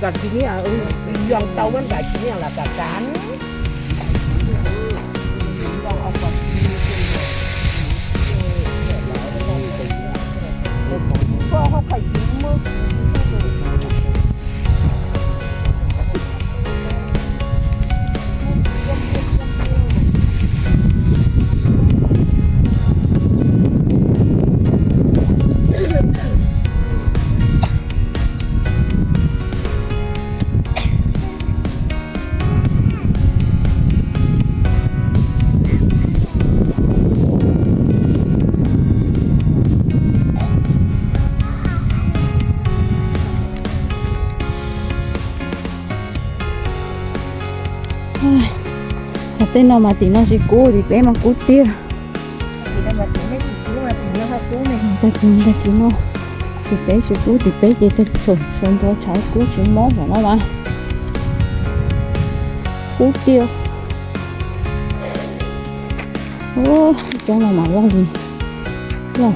Kom tsis nyiam, yog tau mas nram tsis nyiam los kam kam. Txog tej no mas tim no tsis kub, tim peb mas kub tiag. Tag kis, tag kis no tim peb tsis kub, tim peb ces tag tsam tshav ntuj tshav kub tsis mob tom no mas kub tiag. Cov no mas loj li loj.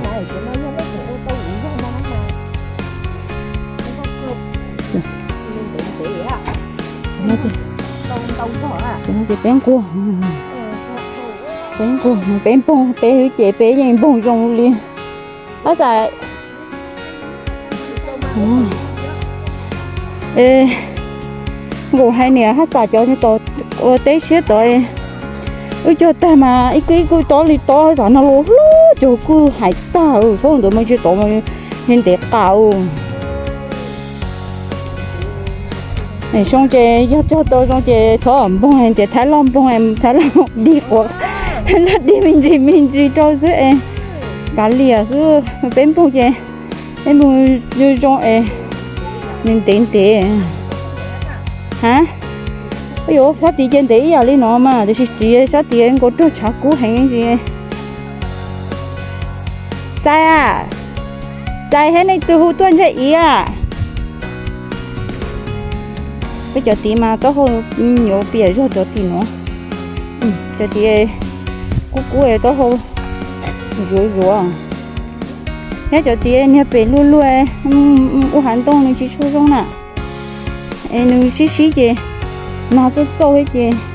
Cov no ces peb nquag, peb nquag, peb npoog, peb hwv ces peb yeej npoog zoo li. Hab xav, nkaus hais niam hab xav cov ua teb siab tod, wb cog tag mas ib kub ib kub tob li tob, hab xav no los hlob cog kuj hais tag, txhob ua ntawd mas tsis tod, ntev qas. Zoo ces yog cog tau zoo ces txhob npoog tias Thaib Loj npoog, Thaib Loj dig quav, Thaib Loj dig me ntsis me ntsis rau xwb es kav liam xwb. Peb npoog ces peb npoog zoo zoo es nws ntev ntev. Hab, yuav sab tid ces ntev ib yam li no mas, tiam sis tsis, sab tid nkaus rog tshav kub heev li. Xais a, Xais hab nej tug hu tuaj ntshe iav. Peb cov tid mas taub hau nyuav piam zog cov tim no. Cov tid kub kub taub hau zuav zuav. Thiab cov tid niag pem luaj luaj, ua hav ntoo nws tsis tshua zoo na. Es nws sib sib ces nag txauj txauj thiab ces